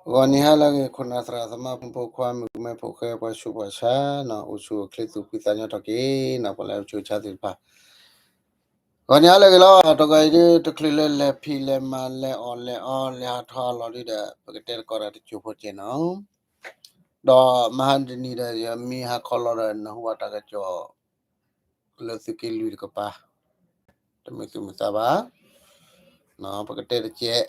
ဂီၤနံၤဟါလၢအဂ့ၤ ခိၣ်နၢ်သရၣ်သမါ ဖိမုၣ်ဖိခွါ မုၣ်ကမဲဖိဃဲ ပှၤဆူးပှၤဆါနီၤ အိၣ်ဆူၣ်အိၣ်ချ့သူၣ်ဖှံသးညီထီၣ်က့ၤနီၤ ပှၤလၢအအိၣ်ဆူၣ်အိၣ်ချ့သ့ၣ်တဖၣ် ဂီၤနံၤဟါလၢအဂ့ၤလီၤ တဂီၤအံၤဒုး တချုးလၢလဲၤဖံးလဲၤမၤလဲၤအီၣ်လဲၤအီလဲၤဟးထီၣ်ဟးလီၤဒုးဒီး ပကတဲသကိးတၢ်တစိၢ်ဖိကဲနီၤ ဒီးမဟါတနံၤဒီး ယမ့ၢ်ဟးခီလီၤဒီး နၢ်ဟူဘၣ်တၢ်ကစီၣ် လၢသုးက့လွံၢ်တကပၤ တမုာ်သူၣ်မုာ်သးဘၣ် ပကတဲတကဲး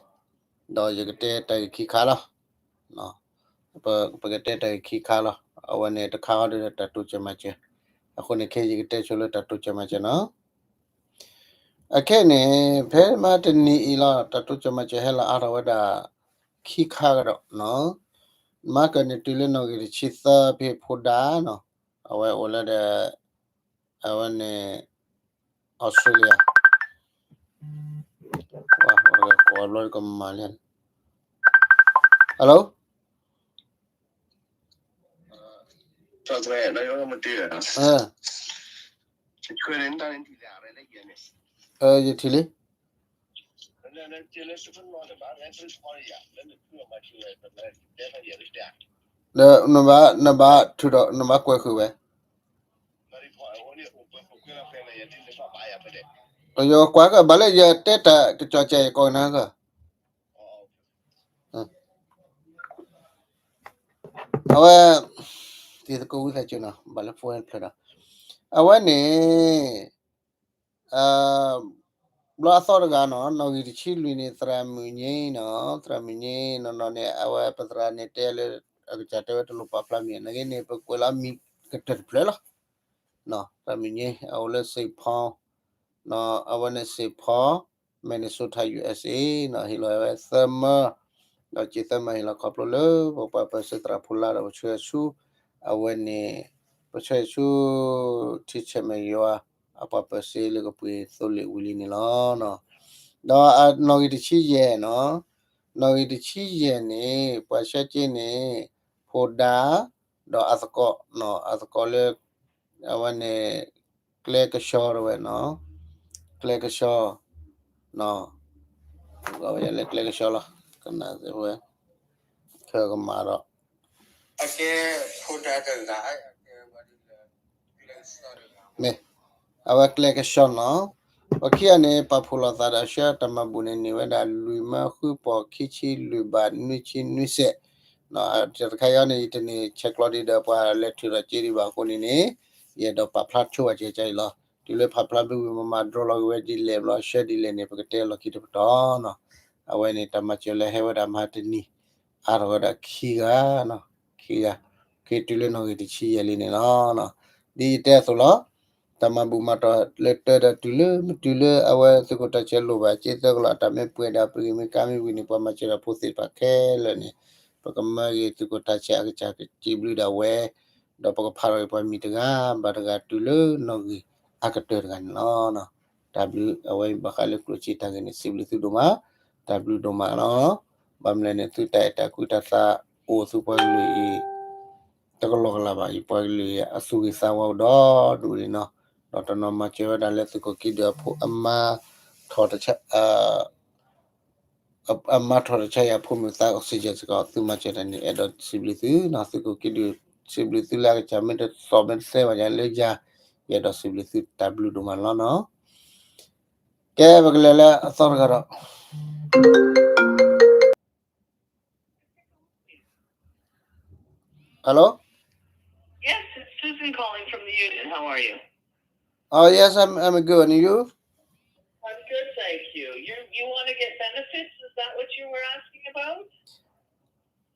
ဒီးယကတဲတၢ်ဂ့ၢ်ခံခါလီၤ ပကတဲတၢ်ဂ့ၢ်ခံခါလီၤ အဝဲန့ၣ်တခါအံၤဒီးတၢ်တိစၢၤမၤစၢၤ အဃိန့ၣ်ခဲအံၤယကတဲဆိလၢတၢ်တိစၢၤမၤစၢၤနီၤ အခဲန့ၣ် ဖဲမဟါတနံၤအံၤလီၤ တၢ်တိစၢၤမၤစၢၤဟဲလီၤအါထီၣ်ဝဲဒၣ် ခံခါကဒီးနီၤ မၤကၢၢ်န့ၣ်တုၤလၢနီၣ်ဂံၢ်တဆံသၢဖဲဖိဒါနီၤ အဝဲအိၣ်လၢဒီး အဝဲန့ၣ် Australia ဝဲကမၤလၢ Hello ယထံၣ်လံ ဒီးနဘၣ် နဘၣ်ထုးဒီး နဘၣ်ကွဲးဃုာ်ဝဲ ယကွၢ်ကဘၣ်လၢယတဲတၢ်ကစီၣ်ကဲအံၤကိးနၤက အဝဲ တံၤသကိးဝံသးစူၤနီၤ ဘၣ်လၢဖိဝဲတဖျၢၣ်ဒီး အဝဲန့ၣ် ဘျီအသီတဂၤနီၤ နီၣ်ဂံၢ်တဆံလွံၢ်န့ၣ် သရၣ်မုၣ်ညိနီၤ သရၣ်မုၣ်ညိနီၤနီၤန့ၣ် အဝဲပသရၣ်န့ၣ်တဲလၢ အကစၢ်တဲဝဲတလိၣ်ပာ်ဖျါမံၤ နဂ့ၤန့ၣ် ပကွဲးလီၤမံၤကတၢၢ်တဖျၢၣ်လီၤ သရၣ်မုၣ်ညိ အအိၣ်လၢ Saint Paul နီၤ အဝဲန့ၣ် Saint Paul Minnesota USA နီၤ ဟ့ၣ်လီၤဝဲသၢမၢ ဒီးစ့သၢမၢဟ့ၣ်လီၤခီဖျိလၢ ပပှၤပၢၤစ့သရၣ်ဖိလါဒီးပဆှၢဆူ အဝဲန့ၣ် ပဆှၢဆူ ထံဆဲးမဲာ်ယွၤ အပှၤပၢၤစ့လၢကပှ့ၤသိလ့ၣ်ဝံၤလံန့ၣ်လီၤ. ဒီးနီၣ်ဂံၢ်တဆံယဲၢ်နီၤ နီၣ်ဂံၢ်တဆံယဲၢ်န့ၣ် ပှၤဆှၢက့ၤန့ၣ် ဖိဒါ ဒီးအသကိး အသကိးလၢ အဝဲန့ၣ် ကျဲကဆှီတဝဲနီၤ ကျဲကဆှီ လၢကျဲကဆှီလီၤ ကနၣ်ဝဲ ကမၤဒီး မ့ၢ် အဝဲကျဲကဆှီနီၤ ပခံဂၤန့ၣ် ပာ်ဖှိၣ်လိာ်သးဒီးဆှၢတၢ်မၤဘူၣ်န့ၣ် န့ၢ်ဝဲဒၣ်လွံၢ်မၢဃုပီၢ်ခံဆံလွံၢ်ဘးနွံဆံနွံစဲး တခါအံၤန့ၣ် ယတန့ၢ်ဆဲးကျိးဒံးဒီး ပှၤလဲၤထုးထီၣ်က့ၤဒံးဘၣ်အဃိန့ၣ်န့ၣ် ယအဲၣ်ဒိးပာ်ဖျါဆိဝဲကဲအံၤလီၤ. တုၤလၢဖးဖျါဘျုးဝံၤ မမၤဒြိလီၤက့ၤဝဲဒ်လဲၣ်ဘျီ ဆှၢဒ်လဲၣ်န့ၣ် ပကတဲလီၤခံတပတီၢ်နီၤ. အဝဲန့ၣ် တၢ်မၤစၢၤလၢဟဲဝဲဒၣ်မဟါတနံၤ အါထီၣ်ဝဲဒၣ်ခံဂၤ ခံဂၤ က့ၤတုၤလၢနီၣ်ဂံၢ်တဆံယဲၢ်လံန့ၣ်လီၤ. ဒ်ယတဲအသိးလီၤ တၢ်မၤဘူၣ်မၤတီၢ်လၢတၢ်ဒီးတုၤလၢ မ့ၢ်တုၤလၢအဝဲသုးခိၣ်တၢ်ဆဲးလိၣ်ဘၣ်က့သၢကလီၢ် အတၢ်မ့ၢ်ပှဲၤဒီးပဂ့ၢ်မ့ၢ်ကါမ့ၢ်ဝံၤန့ၣ် ပှၤမၤစၢၤတၢ်ဖိသ့ၣ်တဖၣ်ခဲလၢာ်န့ၣ် ပကမၢက့ၤသုးခိၣ်တၢ်ဆဲးအကစၢ်ကစံးဘျုးဒၣ်ဝဲ ဒီးပကဖးထီၣ်က့ၤပှၤမံၤတဂၤဘၣ်တဂၤတုၤလၢနီၣ်ဂံၢ်အကတၢၢ်တဂၤန့ၣ်လီၤ. တၢ်ဘျုးအဝဲဘၣ်ဃးလၢကျိၣ်စ့တၢ်ဂ့ၢ်န့ၣ် စံးဘျုးသုဒိၣ်မး တၢ်ဘျုးဒိၣ်မးလီၤ. ဘၣ်မနုၤလဲၣ်န့ၣ် သုတၢ်အဲၣ်တၢ်ကွံတၢ်သးအိၣ်သုပှၤကလုာ်အံၤ တကလီၢ်ကလးဘၣ် ယပှၤကလုာ်အံၤ အသူၣ်ဂ့ၤသးဝါအိၣ်ဒီဒူၣ်န့ၣ်နီၤ ဒီးတနီၤမၤစၢၤဝဲဒၣ်လၢသုးခိၣ်က့ဒုးအဖိအမါ ထီၣ်တဆါ အမါထီၣ်တဆါယၤဖိမုၣ်သး oxygen စ့ၢ်ကီး သုမၤစၢၤတၢ်န့ၣ် အဲၣ်ဒိးစံးဘျုးသုနီၤ သုးခိၣ်က့ဒုး စံးဘျုးသုလၢအကစၢ်မ့ၢ်တသီၣ်မ့ၢ်တသဲဘၣ်ယၤလၢယၤ ယအဲၣ်ဒိးစံးဘျုးသုတၢ်ဘျုးဒိၣ်မးလီၤနီၤ. ကဲ ပကလဲၤလၢအသီတဂၤဒီး Hello? Yes, it's Susan calling from the union. How are you? Oh, yes, I'm, I'm good. And you? I'm good, thank you. You, you want to get benefits? Is that what you were asking about?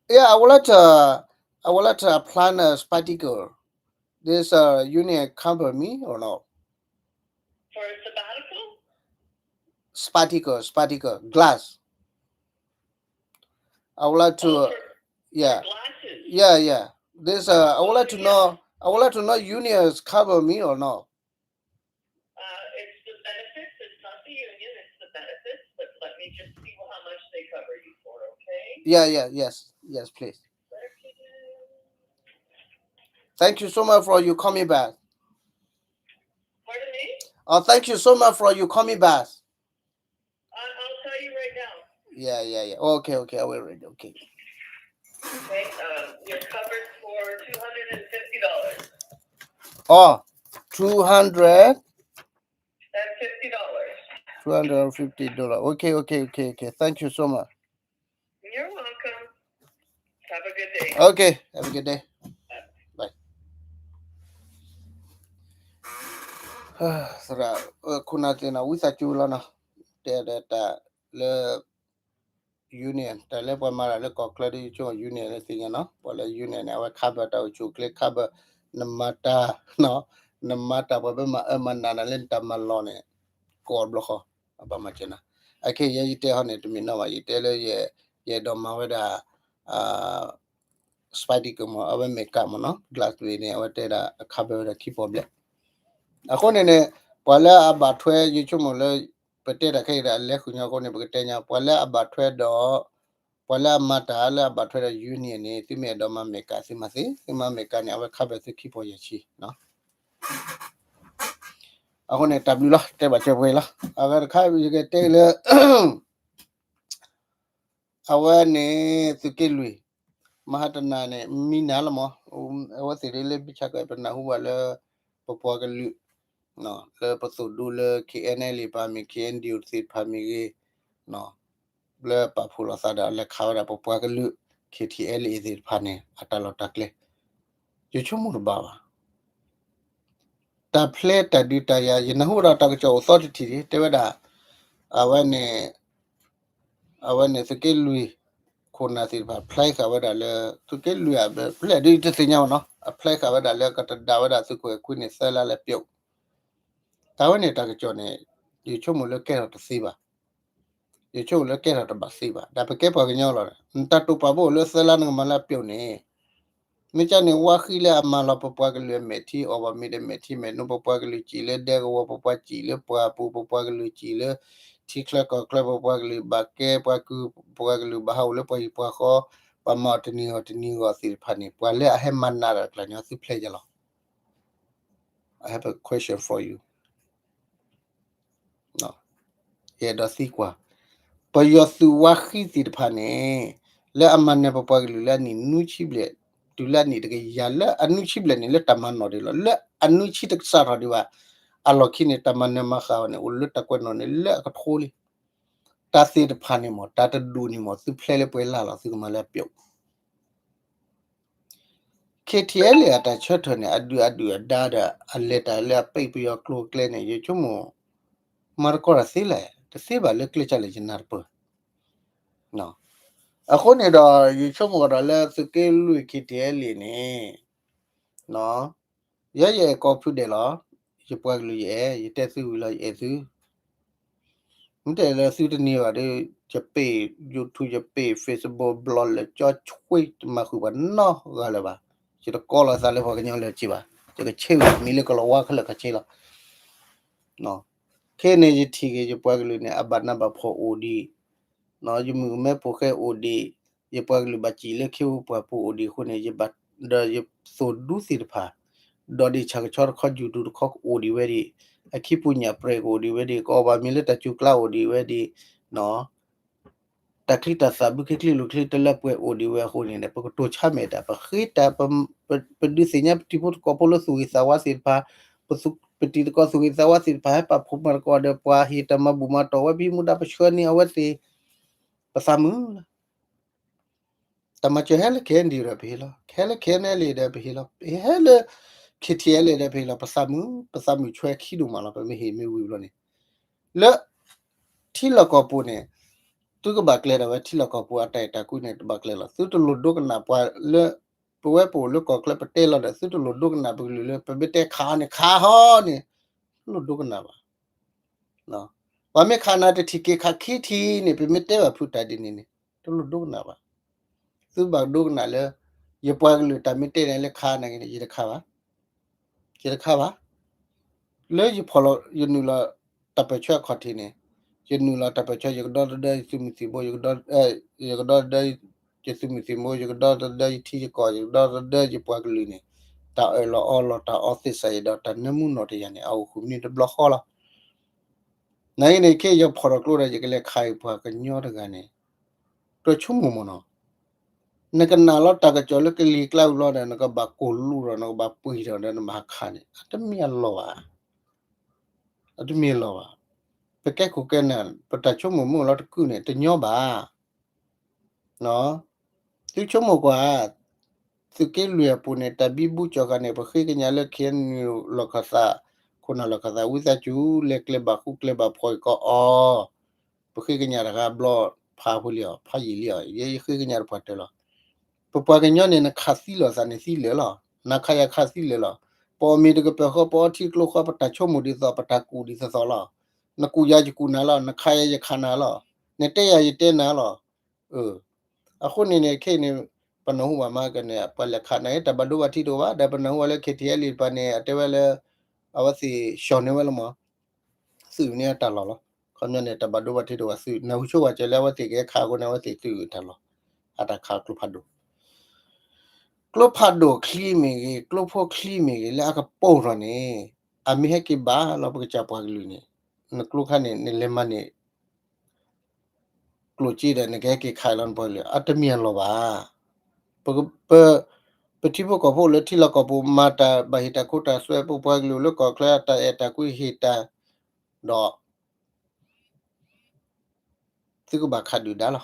Yeah, I would like to, I would like to apply a sabbatical. This uh, union cover me or no? For a sabbatical? Spectacle, spectacle, glass. I would like to, oh, for, yeah, for glasses. Yeah, yeah. This, uh, I would like to know, I would like to know unions cover me or no? Uh, it's the benefits. It's not the union. It's the benefits. But let me just see how much they cover you for, okay? Yeah, yeah, yes, yes, please. Thank you so much for you coming back. Pardon me? Oh, thank you so much for you coming back. I'll, I'll tell you right now. Yeah, yeah, yeah. Okay, okay, I will read. Okay. Okay, um, you're covered for two hundred and fifty dollars. Oh, two hundred? And fifty dollars. Two hundred and fifty dollars. Okay, okay, okay, okay. Thank you so much. You're welcome. Have a good day. Okay, have a good day. Bye. သရၣ် ခိၣ်နၢ်သ့ၣ်နီၤ ဝံသးစူၤလီၤနီၤ တဲဒီးတၢ်လၢ union တၢ်လၢပှၤမၤတၢ်လၢကီၢ်ချၢဒ် union လၢသ့ၣ်ညါနီၤ ပှၤလၢ union န့ၣ် အဝဲ cover တၢ်အိၣ်ဆူၣ်အိၣ်ချ့ cover နမၤတၢ် နမၤတၢ်ပှၤဘၣ်မၤအၢမၤနးနၤလၢနတၢ်မၤလီၢ်န့ၣ် ကိးဘျီဃီ အဘၣ်မၤစၢၤနၤ အခဲအံၤယဲယတဲဟီန့ၣ် တမ့ၢ်နီၢ်ဘၣ် ယတဲလၢ ယအဲၣ်ဒိးမၤဝဲဒၣ် Spectacle မ့ၢ် အဝဲမဲာ်ကးမ့ၢ်နီၤ glass န့ၣ် အဝဲတဲဒၣ် cover ဝဲဒၣ်ခံပီၤဘျဲၣ် အဃိန့ၣ်န့ၣ် ပှၤလၢအဘၣ်ထွဲ ယဆိကမိၣ်လၢ ပတဲတၢ်ခဲအံၤဒီးအလဲၤဃုာ်ညီအဃိန့ၣ် ပကတဲညါ ပှၤလၢအဘၣ်ထွဲဒီး ပှၤလၢအမၤတၢ်လၢအဘၣ်ထွဲဒီး union န့ၣ် သုမ့ၢ်အဲၣ်ဒိးမၤမဲာ်ကးသုမၤသ့ သုမၤမဲာ်ကးန့ၣ် အဝဲ cover သုခံပီၤယဲၢ်ဆံ အဃိန့ၣ် တၢ်ဘျုးလီၤ တဲဘၣ်စၢၤပှဲၤလီၤ အဂၤတခါ ယကတဲလၢ အဝဲန့ၣ် သုးက့လွံၢ် မဟါတနၤန့ၣ် မံနၤလီၤမး အဝဲသ့ၣ်ဒ်လၢဘံၣ်ဆၣ်ကီး ပနၢ်ဟူဘၣ်လၢ ပပှၤကလုာ် လၢပသိၣ်ဒူလၢ K N L A ပၤမ့ၢ် K N D O သ့ၣ်တဖၣ်မ့ၢ်ဂ့ၤ လၢပာ်ဖှိၣ်လိာ်သးဒီး လဲၤခးဝဲဒၣ်ပပှၤကလုာ် K T L A သ့ၣ်တဖၣ်န့ၣ် အတၢ်လီၢ်တၢ်ကျဲ ယဆိကမိၣ်တဘၣ်ဘၣ် တၢ်ဖျဲတၢ်ဒုးတၢ်ယၤ ယနၢ်ဟူဒီးတၢ်ကစီၣ်အိၣ်သီတထံၣ် တဲဝဲဒၣ် အဝဲန့ၣ် အဝဲန့ၣ် သုးက့လွံၢ် ခိၣ်နၢ်သ့ၣ်တဖၣ် ဖျဲဃာ်ဝဲဒၣ်လၢ သုးက့လွံၢ်အဖျဲၣ်ဒ်တသ့ၣ်ညါဘၣ်နီၤ အဖျဲဃာ်ဝဲဒၣ်လၢ ကတဒၣ်ဝဲဒၣ်သုးခိၣ်အဲၤခွံန့ၣ် သၢလါလၢပျိာ် တၢ်ဝဲန့ၣ်တၢ်ကစီၣ်န့ၣ် ယဆိကမိၣ်လၢကဲထီၣ်တသ့ဘၣ် ယဆိကမိၣ်လၢကဲထီၣ်တဘၣ်သ့ဘၣ် ဒီးပကဲပှၤကညီလီၤ နတၢ်တိာ်ပာ်ဘၣ်အိၣ်လၢသၢလါနကမၤလၢပျိာ်န့ၣ် မ့ၢ်ကန့ၣ် ဝါဃံလၢအမၤလီၤပပှၤကလုာ်အမဲာ်ထံ အီၣ်ဘၣ်မ့ၤဒီးမဲာ်ထံမဲာ်နိ ပပှၤကလုာ်စံၣ်လၢဒဲကဝီၤ ပပှၤစံၣ်လၢပှၢ်ပူၤ ပပှၤကလုာ်စံၣ်လၢ ထံချၢကီၢ်ချၢ ပပှၤကလုာ်ဘၣ်ကဲပှၤကုၢ် ပပှၤကလုာ်ဘၣ်ဟးအိၣ်လၢပှၤဟံၣ်ပှၤဃီ ပှၤမၤအီၤတနံၤဂီၢ်တနံၤဂီၢ်သ့ၣ်တဖၣ်န့ၣ် ပှၤလၢအဟဲမၤနးတၢ်ကျါညီသုဖျဲယလီၤ I have a question for you. ယအဲၣ်ဒိးသံကွၢ် ပယီၤသုးဝါဃံသ့ၣ်တဖၣ်န့ၣ် လၢအမၤနၢၤပပှၤကလုာ်လၢအနံၣ်နွံဆံဘျဲၣ် တုၤလၢအနံၣ်တကယၤ လၢအနွံဆံဘျဲၣ်န့ၣ် လၢတၢ်မၤနီၣ်ဒံးလီၤ လၢအနွံဆံတကစးထီၣ်ဒံးဘၣ် အလီၢ်ခံန့ၣ် တၢ်မၤနၢၤမၤဃၣ်အီၤန့ၣ် အိၣ်လၢတၢ်ကွဲးနီၣ်န့ၣ်လၢအကထိလံ တၢ်သ့ၣ်တဖၣ်န့ၣ်မ့ၢ် တၢ်တဒူၣ်န့ၣ်မ့ၢ် သုဖျဲလၢပှဲၤလၢ်လီၤ သုကမၤလၢအပျိာ် K T L A အတၢ်ဆၢထၢၣ်န့ၣ် အဒုၣ်အဒုၣ်အဒါဒီး အလဲၤတၢ်လၢအပံးပယီၤကျိၤကျဲန့ၣ် ယဆိကမိၣ် မၤသကိးတၢ်သ့လဲၣ် တသ့ဘၣ်လၢကျဲကၢ်လဲၣ် ယနၢ်တပၢၢ် အဃိန့ၣ်ဒီး ယဆိကမိၣ်ဒီးလၢသုးက့လွံၢ် K T L A န့ၣ် ယဲယအဲၣ်ကီၢ်ဖုဒဲးလီၤ. ယပှၤကလုာ်ယအဲၣ်, ယတဲသုဝံၤလီၤ ယအဲၣ်သု. မ့ၢ်တဲလၢသုတန့ၢ်ဘၣ်ဒီး ယပ့ၢ် YouTube, ယပ့ၢ် Facebook ဘျီလဲၤကၠီဆွ့ တမၤဃုာ်ပှၤနီတဂၤလၢၤဘၣ်. ယတကိးလီၤသးလၢပှၤကညီလၢၤဘၣ်. ယကဆ့ဝံၤမံၤလၢကလီၤဝါခဲလၢာ်ခဲဆ့လီၤ. ခဲအံၤန့ၣ် ယထံၣ်က့ၤယပှၤကလုာ်န့ၣ် အဘၣ်နးဘၣ်ဖှီၣ်အိၣ်ဒံး, ယမုၣ်ကမဲဖိဃဲအိၣ်ဒံး, ယပှၤကလုာ်ဘၣ်စံၣ်လၢခ့ဝူပှၢ်ပူၤအိၣ်ဒံးအဃိန့ၣ် ယဘၣ်ဒီးယသိၣ်ဒူသ့ၣ်တဖၣ်, ဒီးဒ့ၣ်ဆၣ်ကဆီတခီ ယူၤတူတခီ ကအိၣ်ဒံးဝဲဒံး, အခံပူၤညၣ်ပြဲးကအိၣ်ဒံးဝဲဒံး, ကအီၣ်ဘၣ်မ့ၤလၢတၢ်စူၤကျါအိၣ်ဒံးဝဲဒံး, တၢ်ချံတၢ်သၣ်ဘုခ့ချံလိၤချ့တလၢပှဲၤအိၣ်ဒံးဝဲအဃိန့ၣ် ပကတိၤဆါမဲာ်တၢ် ပဃ့တၢ် ပဒုးသ့ၣ်ညါပတံၤဖိသကိးဖိလၢသူၣ်ဂ့ၤသးဝါသ့ၣ်တဖၣ်, ပတံၤသကိးသူၣ်ဂ့ၤသးဝါသ့ၣ်တဖၣ် ဟဲပာ်ဖှိၣ်မၤသကိးဒီးပှၤဟ့ၣ်တၢ်မၤဘူၣ်မၤတီၢ်ဝဲ ပဟံးမူဒါပဆှၢန့ၢ်အဝဲသ့ၣ်, ပသးမုာ်လီၤ. တၢ်မၤစၢၤဟဲလၢ KNDO ဒီးပဟ့ၣ်လီၤ, ဟဲလၢ KNLA ဒီးပဟ့ၣ်လီၤ, ဟဲလၢ KTLA ဒီးပဟ့ၣ်လီၤ, ပသးမုာ်, ပသးမုာ်ဆွဲခံဒိၣ်မးလီၤ, ပမ့ၢ်ဟ့ၣ်မ့ၢ်ဝံၤဘျီန့ၣ်, လၢ ထံလီၢ်ကီၢ်ပူၤန့ၣ်, သုကဘၣ်ကျဲၤဒၣ်ဝဲထံလီၢ်ကီၢ်ပူၤအတၢ်အဲၣ်တၢ်ကွံန့ၣ် တဘၣ်ကျဲၤလီၤ. သုတလိၣ်ဒိကနၣ်ပှၤလၢ ပဝဲပအိၣ်လၢကီၢ်ချၢပတဲလီၤဒီး သုတလိၣ်ဒိကနၣ်ပကလုာ်လၢ ပမ့ၢ်တဲခးန့ၣ် ခးဟီန့ၣ်, တလိၣ်ဒိကနၣ်ဘၣ်. ပှၤမ့ၢ်ခးနၤတထံၣ်က့ၤခးခံထံၣ်န့ၣ် ပမ့ၢ်တဲဘၣ်ဖုတၢ်ဒ်န့ၣ်န့ၣ် တလိၣ်ဒိကနၣ်ဘၣ်. သုဘၣ်ဒိကနၣ်လၢ ယပှၤကလုာ်တၢ်မ့ၢ်တဲန့ၣ်လၢခးနၤက့ၤန့ၣ် ယတခးဘၣ်, ယတခးဘၣ်. လၢယဖီၣ်လီၤ ယနုာ်လီၤတၢ်ပၢၢ်ဆၢအခီၣ်ထံးန့ၣ်, ယနုာ်လီၤတၢ်ပၢၢ်ဆၢ ယကဒီသဒၢယသုးမုၢ်သံၣ်ဘိ, ယကဒီသဒၢယသုးမုၢ်သံၣ်ဘိ, ယကဒီသဒၢယထံယကီၢ်, ယကဒီသဒၢယပှၤကလုာ်န့ၣ်, တၢ်အၢၣ်လီၤအီလီၤ တၢ်အီသ့ၣ်စးယံာ်ဒီး တၢ်နၢမူနီၣ်တယၢ်န့ၣ် အအိၣ်ဃုာ်မနုၤတဘျီဃီလီၤ. နာ်က့န့ၣ် ခဲအံၤယဖီၣ်ထီၣ်ကျိဒီး ယကလဲၤခးအံၤပှၤကညီတဂၤန့ၣ်, တဆိကမိၣ်မ့ၢ်နီၤ, နကနာ်လီၤတၢ်ကစီၣ်လၢကလံၤကျါအူၤလီၤဒီး နကဘၣ်ကိၢ်လူၤဒီး နကဘၣ်ပှ့ၤဒီး ဒီးနဘၣ်ဟးခးန့ၣ် အတမ့ၢ်အလီၢ်ဘၣ်. အတမ့ၢ်အလီၢ်ဘၣ်. ပကဲခိၣ်ကဲနၢ် ပတၢ်ဆိကမိၣ်မ့ၢ်အိၣ်လီၤတကုာ်န့ၣ် တညီဘၣ်. သုဆိကမိၣ်ကွၢ်, သုးက့လွံၢ်အပူၤန့ၣ် တၢ်ဘံဘူကၠီၣ်ဃာ်န့ၣ် ပဃ့ကညးလၢ ခ့ၣ်အဲၣ်ယူၣ်လီၢ်ခၢၣ်သး, ခိၣ်နၢ်လီၢ်ခၢၣ်သး ဝံသးစူၤ လဲၤကျဲဘၣ်ဃူကျဲဘၣ်ဖိးကီးအီၤ, ပဃ့ကညးတဂၤဘျီဖးဖိလံအီၤ ဖးယံာ်လံအီၤ ယဲယဃ့ကညးတပှၢ်တၢၢ်လီၤ. ပပှၤကညီန့ၣ် နခးသံလီၤသးန့ၣ်သံလၢာ်လီၤ. နခးယၤခးသံလၢာ်လီၤ. ပအီၣ်မ့ၤတကပၢၢ်ဃီ ပအီထံကျိဃီ ပတၢ်ဆိကမိၣ်ဒ်သိး ပတၢ်ကူၣ်ဒ်သိးသိးလီၤ. နကူၣ်ယၤယကူၣ်နၤလီၤ. နခးယၤယခးနၤလီၤ. နတဲယၤယတဲနၤလီၤ. အဃိန့ၣ်န့ၣ် ခဲအံၤန့ၣ် ပနၢ်ဟူဘၣ်မးကန့ၣ် ပှၤလဲၤခးနၤ တၢ်ဘၣ်ဒိဘၣ်ထံးတအိၣ်ဘၣ် ဒီးပနၢ်ဟူဘၣ်လၢ ခ့ၣ်ထံၣ်အဲၣ်လ့ၣ် တပၤန့ၣ် အတဲဝဲလၢ အဝဲသ့ၣ်ဆှီၣ်န့ၢ်ဝဲလီၤမး သုးန့ၢ်အတၢ်လီၢ်လီၤ. ခီပညီန့ၣ် တၢ်ဘၣ်ဒိဘၣ်ထံးတအိၣ်ဘၣ် သုးနၢ်ဟူဆိဝဲကဲလၢအဝဲသ့ၣ်ကဟဲခးအဃိန့ၣ် အဝဲသ့ၣ်သုးအတၢ်လီၢ် အတၢ်ခးကျိဖးဒိၣ် ကျိဖးဒိၣ်ချံမ့ၢ်ဂ့ၤ ကျိဖိချံမ့ၢ်ဂ့ၤ လၢအကပိာ်ထီၣ်န့ၣ် အမ့ၢ်ဟဲက့ၤဘၣ်လီၤ ပကစၢ်ပှၤကလုာ်န့ၣ် နကျိခါန့ၣ် နလဲၤမၤန့ၢ် ကျိၣ်စ့ဒီး နကဟဲက့ၤခးလီၤနပှၤကလုာ် အတမ့ၢ်အလီၢ်ဘၣ်. ပ ပ ပထံဖိကီၢ်ဖိလၢထံလီၢ်ကီၢ်ပူၤ မၤတၢ်ဘၣ်ဟ့ၣ်တၢ်ခိတၢ်သွဲ ပပှၤကလုာ်လၢကီၢ်ချၢ တၢ်အဲၣ်တၢ်ကွံဟ့ၣ်တၢ် ဒီး သုကဘၣ်ခးဒုၣ်ဒါလီၤ.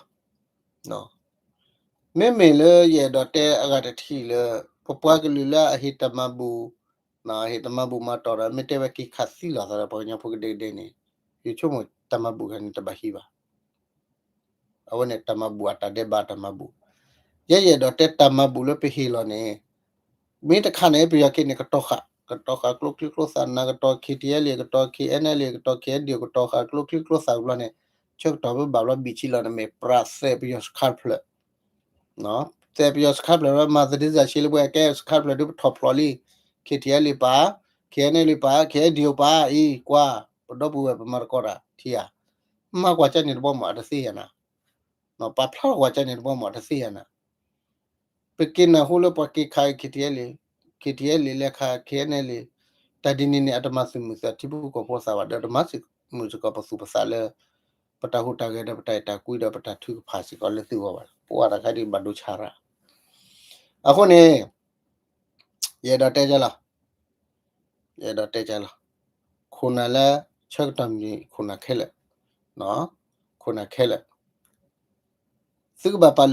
မ့မ့ၢ်လၢယအဲၣ်ဒိးတဲအဂၤတထံၣ်လၢ ပပှၤကလုာ်လၢအဟ့ၣ်တၢ်မၤဘူၣ် ဟ့ၣ်တၢ်မၤဘူၣ်မၤတီၢ်ဒီး မ့ၢ်တဲဝဲက့ၤခးသံလီၤသးဒီးပှၤကညီဖိကဒဲကဒဲန့ၣ် ယဆိကမိၣ်တၢ်မၤဘူၣ်ခါန့ၣ်တဘၣ်ဟံးဘၣ်. အဝဲန့ၣ်တၢ်မၤဘူၣ်အတၢ်ဒဲးဘးတၢ်မၤဘူၣ် ယဲယအဲၣ်ဒိးတဲတၢ်မၤဘူၣ်လၢပဟ့ၣ်လီၤန့ၣ် မ့ၢ်တခါန့ၣ် ပယီၤက့ၤန့ၣ် ကတီၤဃာ် ကတီၤဃာ်ကျိချံကျိသၣ် နၤကတီၤ ခ့ၣ်ထံၣ်အဲၣ်လ့ၣ် ကတီၤ ခ့ၣ်အဲၣ်အဲၣ်လ့ၣ် ကတီၤ ခ့ၣ်အဲၣ်ဒံၣ် ကတီၤဃာ်ကျိချံကျိသၣ်ဘျီန့ၣ် ဆၢကတီၢ်ပဘၣ်ဘျီဘံၣ်ဆံလီၤန့ၣ် မ့ၢ်ပြးသဲးပယီၤစခါတဖျၢၣ် သဲးပယီၤစခါတဖျၢၣ်လၢမၤသဒ့စၢ်ဆံလၢပှဲၤကဲစခါတဖျၢၣ်ဒုးပထီၣ်ဖျိးလံ ခ့ၣ်ထံၣ်အဲၣ်လ့ၣ်ပာ် ခ့ၣ်အဲၣ်အဲၣ်လ့ၣ်ပာ် ခ့ၣ်အဲၣ်ဒံၣ်ပာ် အံၤကွၢ် ပဒီပုၢ်ဝဲၢ်ပမၤသကိးတၢ်ထံဧါ မၤကွၢ်ကၢန့ၣ်တဘီမးအတသ့ယၤနၤ ပာ်ဖျါထီၣ်ကွၢ်ကၢန့ၣ်တဘီမးတသ့ယၤနၤ ပက့ၤနၢ်ဟူလၢပှၤက့ၤခး ခ့ၣ်ထံၣ်အဲၣ်လ့ၣ် ခ့ၣ်ထံၣ်အဲၣ်လ့ၣ်လဲၤခး ခ့ၣ်အဲၣ်အဲၣ်လ့ၣ် တၢ်ဒ်န့ၣ်န့ၣ် အတမၤသုးမုၢ်သးထံဖိကီၢ်ဖိသးဘၣ် ဒီးတမၤသုးမုၢ်စ့ၢ်ကီးပသူၣ်ပသးလၢ ပတၢ်ဟူးတၢ်ဂဲၤဒီးပတၢ်အဲၣ်တၢ်ကွံဒီးပတၢ်ထုကဖၣ်စ့ၢ်ကီးလၢသုဂီၢ်ဘၣ် ပဝဲတၢ်ခါဒ်ဘၣ်ဒိဆါရၣ် အဃိန့ၣ် ယအဲၣ်ဒိးတဲကၢလီၤ ယအဲၣ်ဒိးတဲကၢလီၤ ခိၣ်နၢ်လၢ ဆၢကတီၢ်မံၤ ခိၣ်နၢ်ခဲလၢာ် ခိၣ်နၢ်ခဲလၢာ် သုကဘၣ်ပာ်လုၢ်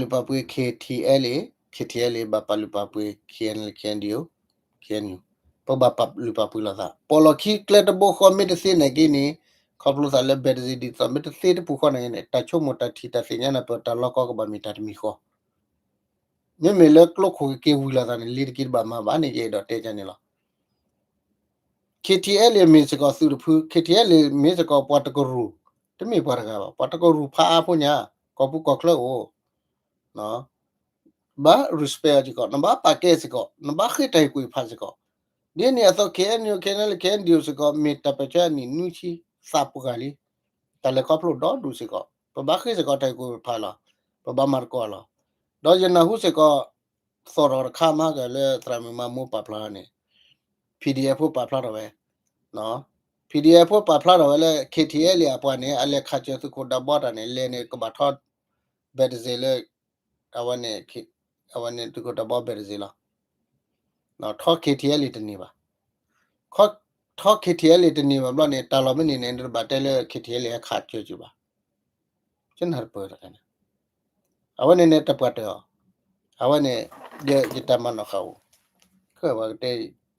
ပာ်ပှ့ၤ ခ့ၣ်ထံၣ်အဲၣ်လ့ၣ် ခ့ၣ်ထံၣ်အဲၣ်လ့ၣ် ဘၣ်ပာ်လုၢ်ပာ်ပှ့ၤ ခ့ၣ်အဲၣ်လ့ၣ် ခ့ၣ်အဲၣ်ဒံၣ် ခ့ၣ်အဲၣ်ဒံၣ် ပဘၣ်ပာ်လုၢ်ပာ်ပှ့ၤလိာ်သး ပိာ်လီၢ်ခံကျဲတဘိဃီမ့ၢ်တသ့န့ၣ်က့န့ၣ် ခီဖျိသးလၢ ဘဲးတစ့ၣ် ဒ်သိး မ့ၢ်တသ့တပူၤဃီန့ၣ်က့န့ၣ် တၢ်ဆိကမိၣ်တၢ်ထံၣ်တၢ်သ့ၣ်ညါန့ၣ် ပတၢ်လီၢ်ကီကဘၣ်မ့ၢ်တၢ်တမံၤဃီ မ့မ့ၢ်လၢကျိခိၣ်ကက့ၤဝံၤလိာ်သးန့ၣ် လ့ၤတက့ၤတဘၣ်မၤဘၣ်န့ၣ် ယအဲၣ်ဒိးတဲကၢန့ၣ်လီၤ ခ့ၣ်ထံၣ်အဲၣ်လ့ၣ်မ့ၢ်စ့ၢ်ကီးသုးတဖု ခ့ၣ်ထံၣ်အဲၣ်လ့ၣ်မ့ၢ်စ့ၢ်ကီးပှၤတကရူၢ် တမ့ၢ်ပှၤတဂၤဘၣ် ပှၤတကရူၢ်ဖးအါဖိညါ ကီၢ်ပူၤကီၢ်ချၢအိၣ် ဘၣ် respect အီၤစ့ၢ်ကီး နဘၣ်ပာ်ကဲစ့ၢ်ကီး နဘၣ်ဃ့တၢ်ဟ့ၣ်ကူၣ်ဟ့ၣ်ဖးစ့ၢ်ကီး ဒ်န့ၣ်အသိး ခ့ၣ်အဲၣ်ယူၣ် ခ့ၣ်အဲၣ်လ့ၣ် ခ့ၣ်အဲၣ်ဒံၣ်စ့ၢ်ကီး မ့ၢ်တၢ်ပၢၢ်ဆၢအနံၣ်နွံဆံသးပှဲၤလံ တၢ်လဲၤခီဖျိဒီဒူၣ်စ့ၢ်ကီး ပဘၣ်ဃ့စ့ၢ်ကီးတၢ်ဟ့ၣ်ကူၣ်ဟ့ၣ်ဖးလီၤ ပဘၣ်မၤသကိးလီၤ ဒီးယနၢ်ဟူစ့ၢ်ကီး သီၣ်ထီၣ်တခါမးကလၢသရၣ်မုၣ်မၤမူပာ်ဖျါန့ၣ် PDF ဖိပာ်ဖျါထီၣ်ဝဲ PDF ဖိပာ်ဖျါထီၣ်ဝဲလၢ ခ့ၣ်ထံၣ်အဲၣ်လ့ၣ်အပှၤန့ၣ် အလဲၤခးစၢၤသုးခိၣ်ဒၢဘီတၢ်န့ၣ် လဲၤန့ၣ်ကဘၣ်ထီ ဘဲးတစ့ၣ်လၢ အဝဲန့ၣ် အဝဲန့ၣ်သုးခိၣ်ဒၢဘီဘဲးတစ့ၣ်လီၤ ထီ ခ့ၣ်ထံၣ်အဲၣ်လ့ၣ်တန့ၢ်ဘၣ် ထီ ခ့ၣ်ထံၣ်အဲၣ်လ့ၣ်တန့ၢ်ဘၣ်ဘျီန့ၣ် တၢ်လီၢ်မ့ၢ်န့ၢ်န့ၣ် တဘၣ်တဲလၢ ခ့ၣ်ထံၣ်အဲၣ်လ့ၣ်ဟဲခးစၢၤစ့ၢ်ဘၣ် ကနၢ်တပၢၢ်တခါန့ၣ် အဝဲန့ၣ်န့ၣ်တပှၢ်တၢၢ်အီၤ အဝဲန့ၣ် ယတၢ်မၤနီၣ်ဃာ်အိၣ် ခဲပှၤကတဲ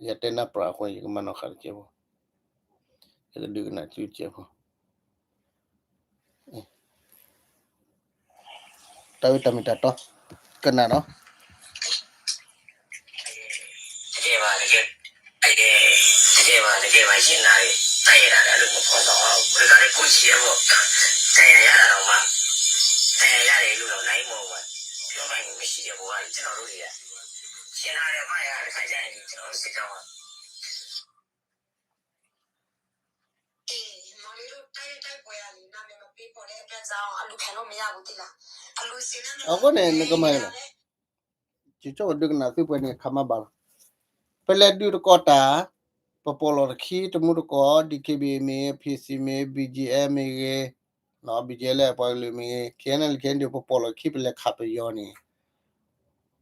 ယတဲနၢ်ပြၢ်အဃိ ယကမၤနီၣ်ဃာ်တကဲဖိ ယကဒုးကနၣ်စုကဲဖိ တၢ်အုးတၢ်မ့ၢ်တၢ်တီ ကနၣ်နီၤ တကဲဘၣ် တကဲဘၣ် ယနာ် တၢ်ယဲဒၣ်လၢအဒိၣ်မူဖီၣ်သီ ပတကးလၢခိၣ်ဆံးအဂီၢ် တၢ်ယၤယၤဒၣ်လီၤမး တၢ်ယၤယၤဒၣ်လူလီၤ နအံၤမ့ၢ်ဝဲ ပြောပါရင်မရှိတဲ့ဘဝတွေကျွန်တော်တို့တွေကရှင်းထားတဲ့မှတ်ရတခါကျရင်ကျွန်တော်တို့စစ်ကြောင်းက အဃိန့ၣ် နကမၤလီၤ ကၠီကၠီဒုးကနၣ်သုပှဲၤန့ၣ် ခးမၤဘၣ်လီၤ ပလဲၤဒုးတကိးတၢ် ပပိာ်လီၤတခံ တမူတကိး DKBA မ့ၢ်ဂ့ၤ PC မ့ၢ်ဂ့ၤ BGF မ့ၢ်ဂ့ၤ BGF လၢပှၤကလုာ်မ့ၢ်ဂ့ၤ KNLA KNDO ပပိာ်လီၤခံ ပလဲၤခးပယီၤန့ၣ်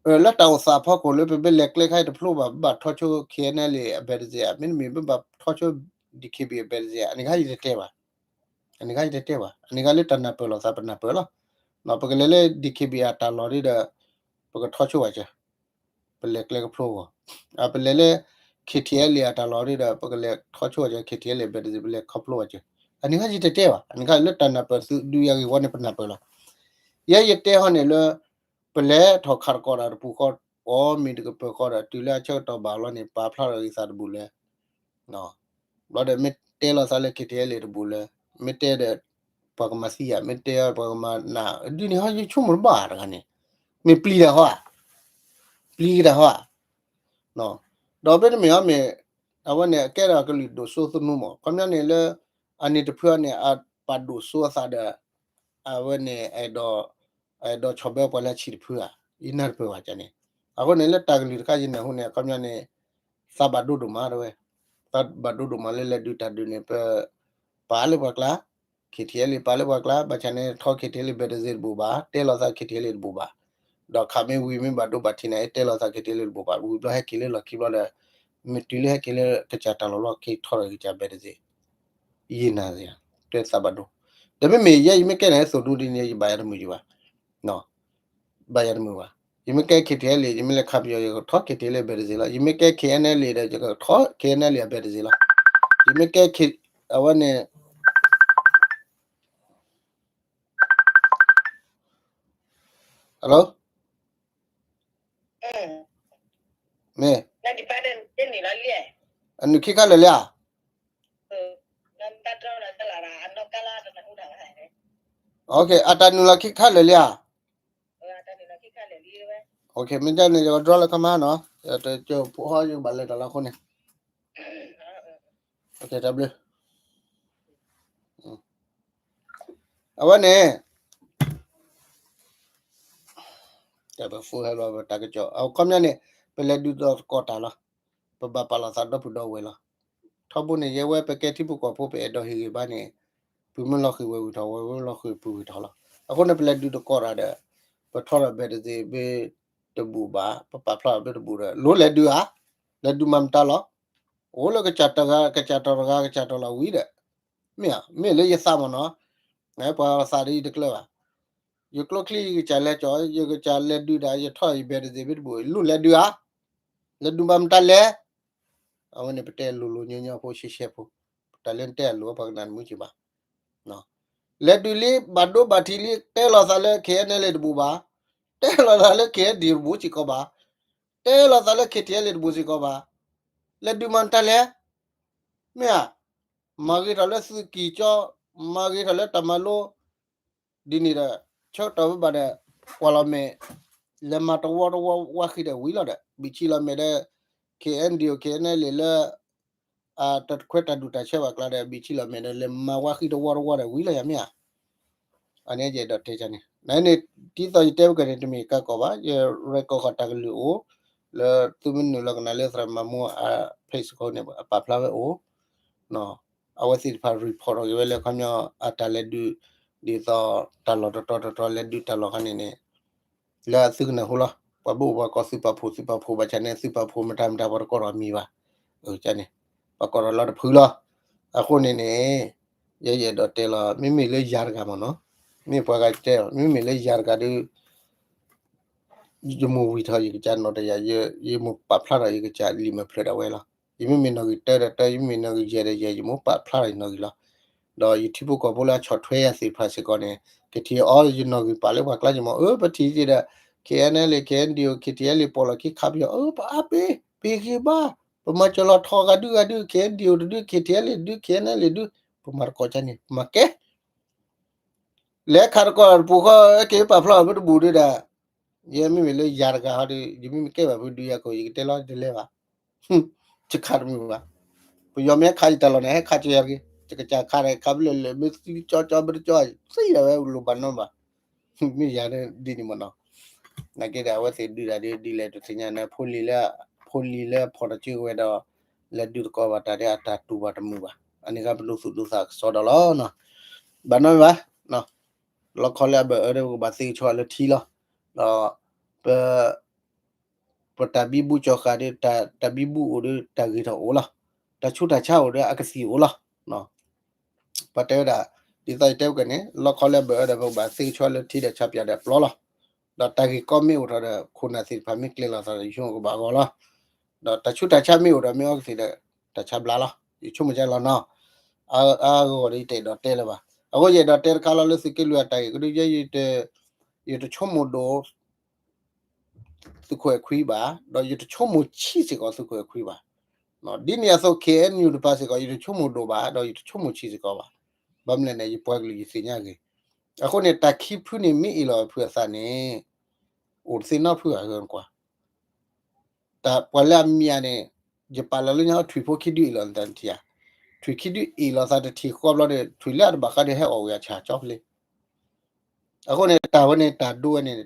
လၢတၢ်အိၣ်သးဖီခိၣ်လၢပဘၣ်လဲၤကျဲခါအံၤတဖျိဘၣ်, ဘၣ်ထီၣ်ဆိ K N L A အ battery မ့တမ့ၢ် ဘၣ်ထီၣ်ဆိ D K B အ battery အန့ၣ်ခါယတတဲဘၣ်. အန့ၣ်ခါယတတဲဘၣ်, အန့ၣ်ခါလၢတၢ်နၢ်ပၢၢ်လိာ်သးပနၢ်ပၢၢ်လီၤ. ပကလဲၤလၢ D K B အတၢ်လီၢ်ဒ်ဒီး ပကထီၣ်ဆိဝဲကၢၤ ပလဲၤကျဲကဖျိအဂီၢ်, ပလဲၤလၢ K T L A အတၢ်လီၢ်ဒ်ဒီး ပကလဲၤထီၣ်ဆိဝဲကၢၤ K T L A battery ပလဲၤခီဖျိဝဲကၢၤ, အန့ၣ်ခါယတတဲဘၣ်, အန့ၣ်ခါလၢတၢ်နၢ်ပၢၢ်သုဒုးယၤဂ့ၢ်ဝီန့ၣ်ပနၢ်ပၢၢ်လီၤ. ယဲယတဲဟီန့ၣ်လၢ ပလဲၤထီၣ်ခးတကိးတၢ်တပူၤဃီ, အီမ့ၢ်တကပၢၤဃီဒီး တုၤလၢအဆၢကတီၢ်ဘၣ်လီၤန့ၣ် ပာ်ဖျါထီၣ်ဂ့ၤသးတဘူၣ်လၢ ဘျီဒီးမ့ၢ်တဲလီၤသးလၢ K T L A တဘူၣ်လၢ, မ့ၢ်တဲဒီး ပှၤကမၤသံဧါ, မ့ၢ်တဲပှၤကမၤနး, ဒ်န့ၣ်ဟီယဆိကမိၣ်တဘၣ်တဂၤန့ၣ်, မ့ၢ်ပျံၤတၢ်ဟီဧါ, ပျံၤကတၢ်ဟီဧါ, ဒီးမ့တမ့ၢ်ဟီမ့ၢ် အဝဲန့ၣ် အကဲဒီးကလုာ်ဒိၣ်စိသနူမး, ခီပညီန့ၣ်လၢ အန့ၣ်တဖုအန့ၣ် အပာ်ဒိၣ်စိအသးဒီး အဝဲန့ၣ် အဲၣ်ဒိးဆီၣ်ဘၢပှၤလၢအဆံးတဖုဧါ, ယနၢ်တပၢၢ်ဘၣ်န့ၣ်, အဃိန့ၣ်လၢတၢ်ကလုၢ်တခါယနၢ်ဟူန့ၣ် ခီပညီန့ၣ် သးဘၣ်ဒိဒိၣ်မးတဝဲ, သးဘၣ်ဒိဒိၣ်မးလၢလဲၤဒုးတၢ်ဒုးန့ၣ် ပ ပာ်လၢပှၤကျါ, K T L A ပာ်လၢပှၤကျါ, ဘၣ်ဆၣ်န့ၣ် ထီၣ် K T L A battery တဘူၣ်ဘၣ်, တဲလီၤသး K T L A တဘူၣ်ဘၣ်, ဒီးခးမ့ၢ်ဝံၤမ့ၢ်ဘၣ်ဒိဘၣ်ထံးန့ၣ် တဲလီၤသး K T L A တဘူၣ်ဘၣ်, ဝံၤဘျီဟဲက့ၤလၢလီၢ်ခံဘျီဒီး မ့ၢ်တုၤလၢဟဲက့ၤလၢကစၢ်တၢ်လီၢ်လီၢ်ခံထီၣ်ဒီးကစၢ် battery ယနၢ်စ့ၢ်, တဲသးဘၣ်ဒိ, ဒီးမ့မ့ၢ်ယဲယမ့ၢ်ကဲန့ၣ် သိၣ်ဒူဒ်န့ၣ် ယဘၣ်ယၤတမုာ်ယဘၣ် ဘၣ်ယၤတမုာ်ဘၣ်, ယမ့ၢ်ကဲ K T L A ယမ့ၢ်လဲၤခးပယီၤ ယကထီၣ် K T L A battery လီၤ, ယမ့ၢ်ကဲ K N L A ဒီး ယကထီၣ် K N L A battery လီၤ, ယမ့ၢ်ကဲ K အဝဲန့ၣ် hello မ့ၢ် အနုာ်ခံခါလၢာ်လံဧါ, အတၢ်နုာ်လီၤခံခါလၢာ်လံဧါ, မ့ၢ်ဒ်န့ၣ် ယက draw လၢခါမးနီၤ, ယကဘၣ်လဲၤတၢ်လီၤအဃိန့ၣ်, တၢ်ဘျုး အဝဲန့ၣ် တၢ်ပဖူဟဲလီၤတၢ်ကစီၣ် အခီပညီန့ၣ် ပလဲၤဒုးဒီးသကိးတၢ်လီၤ, ပဘၣ်ပာ်လီၤသးဒီဖုဒီဝဲၢ်လီၤ. ထီဘိန့ၣ် ယဲဝဲပကဲထံဖိကီၢ်ဖိ ပအဲၣ်ဒိးဟ့ၣ်ဂံၢ်ဘါန့ၣ် ပုၢ်မ့ၢ်လီၤဃံၤဝဲၢ်ဝံၤထီၣ် ဝဲၢ်မ့ၢ်လီၤဃံၤပုၢ်ဝံၤထီၣ်လီၤ. အဃိန့ၣ် ပလဲၤဒုးသကိးတၢ်ဒီး ပထီထီၣ် battery ဘၣ်တဘူၣ်ဘၣ်, ပပာ်ဖျါဘၣ်တဘူၣ်ဒီး လိၣ်လဲၤဒုးဧါ, လဲၤဒုးမၤမတၤလီၤ. အိၣ်လၢကစၢ်တဂၤ ကစၢ်တဂၤ ကစၢ်တၢ်လီၢ်ဝံၤဒီး မ့ၢ်ဧါ, မ့ၢ်လၢယသးမ့ၢ်နီၤ, ပှၤသးဒီးယတကျၢၤဘၣ်. ယကျိချံယကစၢ်လဲၤကီၢ် ယကစၢ်လဲၤဒုးဒၣ် ယထီၣ်ယ battery ဘၣ်တဘူၣ် လိၣ်လဲၤဒုးဧါ, လဲၤဒုးမၤမတၤလဲၣ်. အဝဲန့ၣ်ပတဲလိၤလိၤညီညီဖိရှဲရှဲဖိ, တၢ်လၢနတဲအလိၤ ပှၤကနၣ်တမုာ်က့ၤဘၣ်. လဲၤဒုးလံ ဘၣ်ဒိဘၣ်ထံးလံ တဲလီၤသးလၢ K N L A တဘူၣ်ဘၣ်, တဲလီၤသးလၢ K N D တဘူၣ်စ့ၢ်ကီးဘၣ်, တဲလီၤသးလၢ K T L A တဘူၣ်စ့ၢ်ကီးဘၣ်, လဲၤဒုးမၤမတၤလဲၣ်. မ့ၢ်ဧါ, မၤဂ့ၤထီၣ်လၢသုးကံၢ်ကၠီ, မၤဂ့ၤထီၣ်လၢတၢ်မၤလိ ဒ်န့ၣ်ဒီး ဆၢကတီၢ်ဝဲဘၣ်ဒီး ကွၢ်လီၤမဲာ် လဲၤမၤတဝီတဝီဝါဃံဒီးဝံၤလီၤဒီး ဘံၣ်ဆံလီၤမဲာ်ဒီး K N D O K N L A လၢ တၢ်ခွဲးတၢ်ဒူၣ်တၢ်ဆၢဘၣ်ကျါဒီး ဘံၣ်ဆံလီၤမဲာ်ဒီး လဲၤမၤဝါဃံတဝီတဝီဒီးဝံၤလီၤယၤမ့ၢ်ဧါ. အန့ၣ်ယအဲၣ်ဒိးတဲန့ၣ် နန့ၣ် ဒ်သိးယတဲဝဲကန့ၣ် တမ့ၢ်ကါကီၢ်ဘၣ်, ယ record ဃီၤတၢ်ကလုၢ်အိၣ် လၢသုမ့ၢ်နုာ်လီၤကနၣ်လၢသရၣ်မၤမူအ page အဃိန့ၣ် အပာ်ဖျါဝဲအိၣ် အဝဲသ့ၣ်တဖၣ် report ထီၣ်က့ၤဝဲလၢခီပညီ အတၢ်လဲၤဒုး ဒ်သိးတၢ်လီၢ်တတီၤတတီၤ လဲၤဒုးတၢ်လီၢ်ခါန့ၣ်န့ၣ် လၢအသုကနၢ်ဟူလီၤ. ပှၤဘၣ်အိၣ်ပှၤကိးသုးပာ်ဖှိၣ် သုးပာ်ဖှိၣ်ဘၣ်ဆၣ်န့ၣ် သုးပာ်ဖှိၣ်မတၤမတၤပှၤတကိးထီၣ်မံၤဘၣ်. န့ၣ် ပှၤကိးထီၣ်လီၤတဖုလီၤ. အဃိန့ၣ်န့ၣ် ယဲယအဲၣ်ဒိးတဲလီၤ မ့မ့ၢ်လၢယၤတဂၤမ့ၢ်နီၤ, မ့ၢ်ပှၤဂၤတဲ မ့မ့ၢ်လၢယၤတဂၤဒီး ယမိၢ်ဝံၤထီၣ်ယကစၢ်နီၢ်တယၢ် ယမိၢ်ပာ်ဖျါထီၣ်ယကစၢ်လံာ်မဲာ်ဖျၢၣ်ဒၣ်ဝဲလီၤ. ယမ့မ့ၢ်နီၣ်ဂံၢ်တၢဒီးတၢ ယမ့မ့ၢ်နီၣ်ဂံၢ်ယဲၢ်ဒီးယဲၢ် ယမိၢ်ပာ်ဖျါထီၣ်ယနီၣ်ဂံၢ်လီၤ. ဒီးယထံဖိကီၢ်ဖိလၢအဆီၣ်ထွဲယၤသ့ၣ်တဖၣ်စ့ၢ်ကီးန့ၣ် ကထံၣ်အီၤယနီၣ်ဂံၢ်ပာ်လၢပှၤကျါယမီၤ အၢ ပထံၣ်က့ၤဒီး K N L A K N D O K T L A ပီၣ်လီၢ်ခံခးပယီၤ အၢ ပအါပ့ၤ ပ့ၤဂ့ၤဘၣ် ပမၤစၢၤလီၤထီၣ်ဂၤဒုဂၤဒု K N D O တဒု K T L A တဒု K N L A ဒု ပမၤတကိးကန့ၣ် ပမၤကဲ လဲၤခးတကိးတပူၤဃီ က့ၤပာ်ဖျါအီၤပတဘူၣ်ဒုဒီး ယဲမ့မ့ၢ်လၢယၤတဂၤဟီဒီး ယမ့မ့ၢ်ကဲဘၣ်ပဒုယၤကိာ် ယကတဲလီၤတလဲဘၣ် ယခးတမုာ်ဘၣ်. ပယီၤမ့ၢ်ဟဲခးယတၢ်လီၢ်န့ၣ် ဟဲခးက့ၤယၤတဂ့ၤ ယကစၢ်ခးဒီးခးဘျဲၣ်လၢာ် မ့ၢ်သံကၠီကၠီဘၣ်တကၠီ သံဒၣ်ဝဲလိၣ်ဘၣ်နီဘၣ် မ့ၢ်ယၤဒ်န့ၣ်မ့ၢ်နီၤ. နာ်က့ဒီး အဝဲသ့ၣ်ဒုးတၢ်ဒ်ဒ်လဲၣ်တသ့ၣ်ညါန့ၣ် ဖိလံၤလၢ ဖိလံၤလၢဖီၣ်တၢ်စုကဝဲၤဒီး လဲၤဒုးသကိးဘၣ်တၢ်ဒီးအတၢ်တူၢ်ဘၣ်တမုာ်ဘၣ်. အန့ၣ်ကဘၣ်ဒိသူၣ်ဒိသးကစီဒီလီၤ. ဘၣ်နီတမံၤဘၣ် လီခီလၢအဘၣ်အၢဒီး ပကဘၣ်သ့ကဆှီလၢထံလီၤ. ဒီးပ ပတၢ်ဘံဘူကၠီၤဃာ်ဒီး တၢ်ဘံဘူအိၣ်ဒီးတၢ်ဂ့ၤထီၣ်အိၣ်လီၤ. တၢ်ဆူးတၢ်ဆါအိၣ်ဒီးအကသံၣ်အိၣ်လီၤ. ပှၤတဲဝဲဒၣ် ဒ်သိးယတဲဝဲကန့ၣ် လီခီလၢဘၢၣ်အၢဒီး ပကဘၣ်သ့ကဆှီလၢထံဒီးဆါပၠးဒီးပျီလီၤ. ဒီးတၢ်ဂ့ၢ်ကီမ့ၢ်အိၣ်ထီၣ်ဒီး ခိၣ်နၢ်သ့ၣ်တဖၣ်မ့ၢ်ကျဲၤလီၤသးဒီး ယဆိကမိၣ်ကဘၣ်ဂီၤလီၤ. ဒီးတၢ်ဆူးတၢ်ဆါမ့ၢ်အိၣ်ဒီး မ့ၢ်အီကသံၣ်ဒီး တၢ်ဆါဘျါလီၤ. ယဆိကမိၣ်ကလီၤနီၤ. အါဂီၢ်ဒီးယတအဲၣ်ဒိးတဲလၢၤဘၣ်. အဃိယအဲၣ်ဒိးတဲတခါလီၤလၢသုးက့လွံၢ်အတၢ်ဂ့ၢ်ကဒု ယဲ ယတဆိကမိၣ်ဒိၣ် သုးခိၣ်အဲၣ်ခွံဘၣ်, ဒီးယတဆိကမိၣ်ဆံးစ့ၢ်ကီးသုးခိၣ်အဲၣ်ခွံဘၣ်. ဒ်န့ၣ်အသိး ခ့ၣ်အဲၣ်ယူၣ်တပၤစ့ၢ်ကီး ယတဆိကမိၣ်ဒိၣ်ဘၣ် ဒီးယတဆိကမိၣ်ဆံးစ့ၢ်ကီးဘၣ်. ဘၣ်မနုၤလဲၣ်န့ၣ် ယပှၤကလုာ်ယသ့ၣ်ညါဂ့ၤ. အဃိန့ၣ် တၢ်ခံဖုန့ၣ် မ့ၢ်အ့ၣ်လိာ်ဖုးအသးန့ၣ် အိၣ်တသ့နီတဖုဧါ ဂၢၢ်နကွၢ် တၢ်ပှၤလၢအမံၤန့ၣ် ယပာ်လီၤလၢညါထွံၣ်ဖိခံဒုအ့ၣ်လိာ်နသးနထံၣ်ဧါ. ထွံၣ်ခံဒုအ့ၣ်လိာ်သးတထံၣ်ဃီဘျီဒီး ထွံၣ်လၢအတဘၣ်ဃးဒီးဟဲအီၣ်ဝဲအဆၣ်ကၠီဖျ့. အဃိန့ၣ် တၢ်ဝဲန့ၣ် တၢ်ဒိဝဲန့ၣ်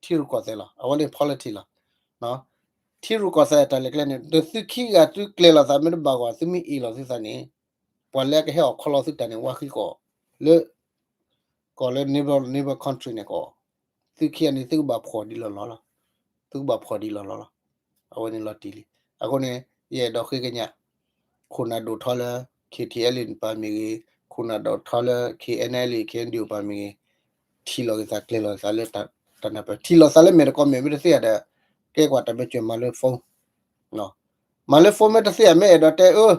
ထံရူၢ်ကီၢ်သဲးလီၤ. အဝဲန့ၣ် politics လီၤ. ထံရူၢ်ကီၢ်သဲးတၢ်လဲၤကျဲန့ၣ် ဒီးသုခံဂၤသုကျဲၤလိာ်သးမ့ၢ်တဘၣ်ဂီၢ် သုမ့ၢ်အ့ၣ်လိာ်သုသးန့ၣ် ပှၤလၢအကဟဲအီၣ်ခီလီၤသုတၢ်န့ၣ် ဝါဃံကီၢ်လၢ ကီၢ်လၢ neighbor neighbor country န့ၣ်ကီး သုခံဂၤန့ၣ် သုကဘၣ်ဖှီၣ်ဒ်လီၢ်လီၢ်လီၤ. သုကဘၣ်ဖှီၣ်ဒ်လီၢ်လီၢ်လီၤ. အဝဲန့ၣ်လီၤတံၢ်လံ. အဃိန့ၣ် ယအဲၣ်ဒိးဃ့ကညး ခိၣ်နၢ်ဒိၣ်ထီလၢ ခ့ၣ်ထံၣ်အဲလ့ၣ် တပၤမ့ၢ်ဂ့ၤ, ခိၣ်နၢ်ဒိၣ်ထီလၢ ခ့ၣ်အဲၣ်အဲလ့ၣ် ခ့ၣ်အဲၣ်ယူၣ် တပၤမ့ၢ်ဂ့ၤ, ထံၣ်လိာ်က့ၤသးကျဲၤလိာ်က့ၤသးလၢတၢ်နၢ်ပၢၢ် ထံၣ်လိာ်သးလၢမဲာ်တကိးမဲာ်မ့ၢ်တသ့ဧါဒီး ကဲကွၢ်တၢ်ဘၢၣ်စၢၤမၤလၢ phone မၤလၢ phone မ့ၢ်တသ့ဧါ မ့ၢ်အဲၣ်ဒိးတဲအၢ သရၣ်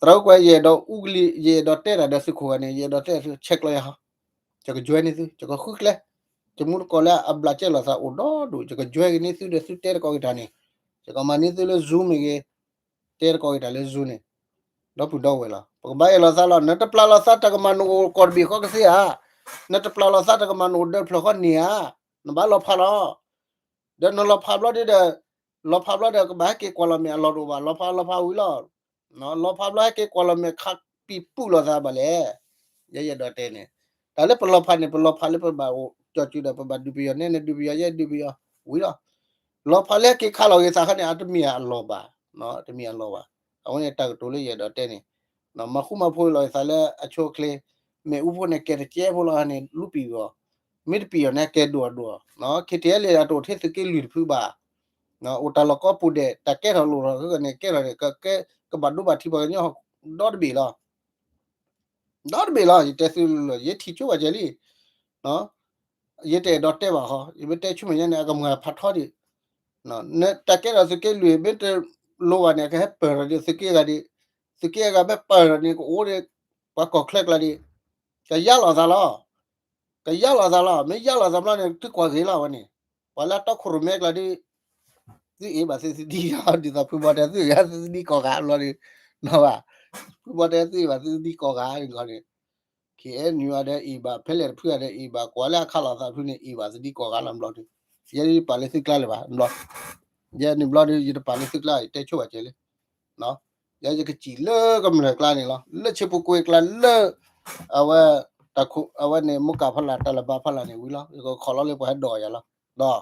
အိၣ်ကွဲး ယအဲၣ်ဒိးအူကလံၤ ယအဲၣ်ဒိးတဲတၢ်ဒီးသုးခိၣ်ဂၤန့ၣ် ယအဲၣ်ဒိးတဲသု ဆဲးကျိးယၤဟီ ယက join န့ၢ်သု ယကဃုကျဲ ယမူတကိးလၢအဘျးကဲလိာ်သးအိၣ်ဒီဒူၣ် ယက join က့ၤန့ၢ်သုဒီးသုတဲတကိးက့ၤတၢ်န့ၣ် ယကမၤန့ၢ်သုလၢ Zoom မ့ၢ်ဂ့ၤ တဲတကိးက့ၤတၢ်လၢ Zoom န့ၣ် ဒီပုၢ်ဒီဝဲၢ်လီၤ. ပကဘၣ်အဲၣ်လိာ်သးလီၤ. နတပျၢ်လိာ်သးတၢ်ကမၣ်နအိၣ်ကီၢ်တဘ့ၣ်ဃီကသ့ဧါ. နတပျၢ်လိာ်သးတၢ်ကမၣ်နအိၣ်ဒၢဖျၢၣ်ဃီန့ၣ်ဧါ. နဘၣ်လီၤဖးလီၤ ဒီးနလီၤဖးဘျီဒီး လီၤဖးဘျီဒီး ကဘၣ်ဟဲက့ၤကွၢ်လီၤမဲာ်အလီၢ်တအိၣ်ဘၣ် လီၤဖးလီၤဖးဝံၤလီၤ. လီၤဖးဘျီဟဲက့ၤကွၢ်လီၤမဲာ်ခးပံာ်ပူၣ်လိာ်သးဘၣ်လဲၣ်. ယဲယအဲၣ်ဒိးတဲန့ၣ် တၢ်လၢပလီၤဖးန့ၣ် ပလီၤဖးလၢပဘၣ်အိၣ်ကၠီၣ်စူၤဒီး ပဘၣ်ဒုးပယီၤနဲန့ၣ် ဒုးပယီၤယဲဒုးပယီၤဝံၤလီၤ. လီၤဖးလၢဟဲက့ၤခးလီၤက့ၤသးခါန့ၣ် အတမ့ၢ်အလီၢ်ဘၣ် တမ့ၢ်အလီၢ်ဘၣ်. အဝဲန့ၣ်တၢ်ကတိၤလၢယအဲၣ်ဒိးတဲန့ၣ် မၤဃူမၤဖိးလိာ်သးလၢအဆိအချ့ မ့ၣ်အူဖိန့ၣ် ကဲတကဲဖိလီၤန့ၣ် လူပံာ်အီၤ မ့ၢ်တပံာ်အီၤန့ၣ် ကဲဒိၣ်အဒိၣ် ခ့ၣ်ထံၣ်အဲလ့ၣ် အတအိၣ်ထဲသုးက့လွံၢ်တဖုဘၣ် အိၣ်တၢ်လီၢ်ကိးပူၤဒဲး တၢ်ကဲထီၣ်လိၣ်ထီၣ်ဃုာ်န့ၣ် ကဲထီၣ်န့ၣ် ကဘၣ်ဒိဘၣ်ထံးပှၤကညီဒီတဘ့ၣ်လီၤ. ဒီတဘ့ၣ်လီၤ ယတဲသုလၢ ယထံၣ်ဆိဘၣ်ကဲလံ ယတအဲၣ်ဒိးတဲဘၣ်ဃီ ယမ့ၢ်တဲဆူမဲာ်ညါန့ၣ် အကမၤဖးထီဒံး တၢ်ကဲထီၣ်သုးက့လွံၢ် မ့ၢ်တလိၣ်ဘၣ်န့ၣ် အကဟဲပၢၢ်ထီၣ်ဒံးသုးက့ဂၤဒံး သုးက့ဂၤမ့ၢ်ပၢၢ်ထီၣ်န့ၣ် ကအိၣ်ဒီး ပှၤကီၢ်ချၢကျါဒံး ကယါလိာ်သးလီၤ ကယါလိာ်သးလီၤ မ့ၢ်ယါလိာ်သးဘျီန့ၣ် သုကွၢ်ဂ့ၤလီၤဝဲန့ၣ် ပှၤလၢအတီခိၣ်ရိၣ်မဲကျါဒံး သုအ့ၣ်ဘၣ်သုသဒံလီၤ ဒ်သိးဖုဘီတဲသုအ့ၣ်ဘၣ်သုသဒံကိးဂၤဘျီန့ၣ် ဘၣ် ဖုဘီတဲသုအ့ၣ်ဘၣ်သုသဒံကိးဂၤန့ၣ် ခီန့ၣ် ခ့ၣ်အဲၣ်ယူၣ်အဒီးအ့ၣ်ဘၣ် ဖဲလဲၣ်တဖုအဒီးအ့ၣ်ဘၣ် ကွၢ်လၢအခးလိာ်သးဖုန့ၣ် အ့ၣ်ဘၣ်သဒံကိးဂၤလီၤဘျီဒုး ယဲယပာ်လၢသုကျါလၢၤဘၣ်ဘျီ ယဲန့ၣ်ဘျီဒုး ယတပာ်လၢသုကျါ ယတဲဆိဘၣ်ကဲလံ ယဲယကစံၣ်လၢကမျၢၢ်ကျါန့ၣ်လီၤ လၢဆ့ပူၤကွ့ကျါလၢ အဝဲ တၢ်ခိ အဝဲန့ၣ် မိၢ်ကၢ်ဖီလာ် တၢ်လၢဘါဖီလာ်န့ၣ်ဝံၤလီၤ ယကခီၣ်လီၤလၢပှၤဟဲဒိးယၤလီၤ ဒီး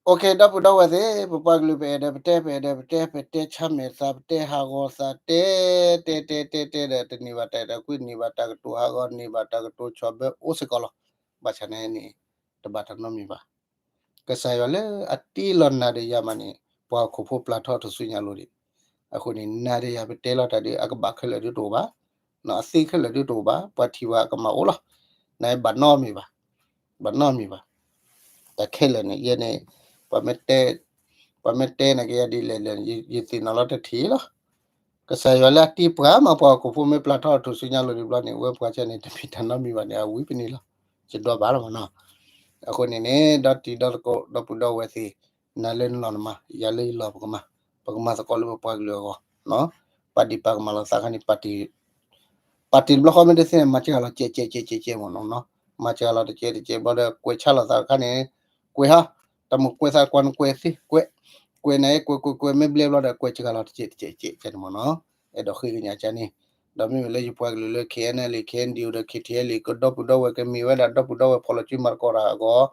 OK ဒီပုၢ်ဒီဝဲၢ်သ့ၣ် ပပှၤကလုာ်ပအဲၣ်ဒိးပတဲ ပအဲၣ်ဒိးပတဲ ပတဲဆါမဲာ်သး ပတဲဟးဂီၤသး တဲ တဲ တဲ တဲ တဲဒီး တန့ၢ်ဘၣ်တၢ်အဲၣ်ဒိးကွံ န့ၢ်ဘၣ်တၢ်ကတိၤဟးဂီၤ န့ၢ်ဘၣ်တၢ်ကတိၤဆီၣ်ဘၢအိၣ်စ့ၢ်ကီးလီၤ. ဘၣ်ဆၣ်န့ၣ်န့ၣ် တဘၣ်တၢ်နီတမံၤဘၣ်. ကစၢ်ယွၤလၢအတ့လီၤနၤဒီးယၤမးန့ၣ် ပှၤဟီၣ်ခိၣ်ဖိပျၢ်ထီၣ်ထူၣ်စုညါလိၤဒံး. အဃိန့ၣ် နၤဒီးယၤပတဲလီၤတၢ်ဒီး အကဘၣ်ခဲလၢာ်ဒုးတအိၣ်ဘၣ်, အသ့ခဲလၢာ်ဒုးတအိၣ်ဘၣ်, ပှၤထံၣ်ဘၣ်အကမၣ်အိၣ်လီၤ. နဘၣ်နီတမံၤဘၣ်, ဘၣ်နီတမံၤဘၣ်. တၢ်ခဲလၢာ်န့ၣ် ယဲန့ၣ် ပှၤမ့ၢ်တဲ ပှၤမ့ၢ်တဲန့ၣ်က့ၤယၤဒ်လဲၣ်လဲၣ် ယသ့ၣ်နီၣ်လီၤတထံၣ်လီၤ. ကစၢ်ယွၤလၢအတ့ပှၤမး ပှၤဟီၣ်ခိၣ်ဖိမ့ၢ်ပျၢ်ထီၣ်ထူၣ်စုညါလိၤဒံးဘျီန့ၣ် ဝဲပှၤကဲန့ၣ် တမ့ၢ်တၢ်နီတမံၤဘၣ်န့ၣ် အဝံၤပန့ၣ်လီၤ. ယဒိးဘၣ်လီၤမးနီၤ. အဃိန့ၣ်န့ၣ် ဒီတံၤဒီသကိး ဒီပုၢ်ဒီဝဲၢ်သ့ၣ် နၤလၢနလီၢ်နမၤ ယၤလၢယလီၢ်ပကမၤ, ပကမၤသကိးလၢပပှၤကလုာ်အဂီၢ်, ပာ်ဒံးပာ်ကမၣ်လိာ်သးခါန့ၣ် ပာ်တ့ၢ် ပာ်တ့ၢ်တဘျီဃီမ့ၢ်တသ့န့ၣ် မၤစှၤလီၤကဲးကဲးကဲးကဲးကဲးမ့ၢ်နီၤ, မၤစှၤလီၤတကဲးတကဲးဘျီဒီး ကွဲးဆါလိာ်သးတခါန့ၣ် ကွဲးဟီ, တမ့ၢ်ကွဲးသး ကွၢ်နကွဲးသ့ ကွဲး, ကွဲးန့ၣ် ကွဲးကွဲးကွဲး မ့ၢ်ဘျဲဘျီဒီး ကွဲးစှၤလီၤတကဲးတကဲးတကဲးန့ၣ်မ့ၢ်နီၤ. အဲၣ်ဒိးဃ့ကညးကန့ၣ်, ဒီးမ့မ့ၢ်လၢယပှၤကလုာ်လၢ KNLA KNDO ဒီး KTLA ကဒီပုၢ်ဒီဝဲၢ်ကမ့ၢ်ဝဲဒၣ်ဒီပုၢ်ဒီဝဲၢ်ဖီၣ်လိာ်စုမၤသကိးတၢ်အဂီၢ်,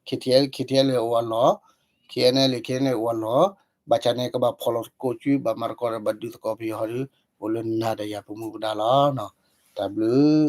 KTLA KTLA အိၣ်အလီၢ်, KNLA KNLA အိၣ်အလီၢ်, ဘၣ်ဆၣ်န့ၣ် ကဘၣ်ဖီၣ်လိာ်သကိးစု ဘၣ်မၤသကိးဒီးဘၣ်ဒုးသကိးပယီၤဟီဒီး အိၣ်လၢနၤဒီးယၤပမူပဒါလီၤ. တၢ်ဘျုး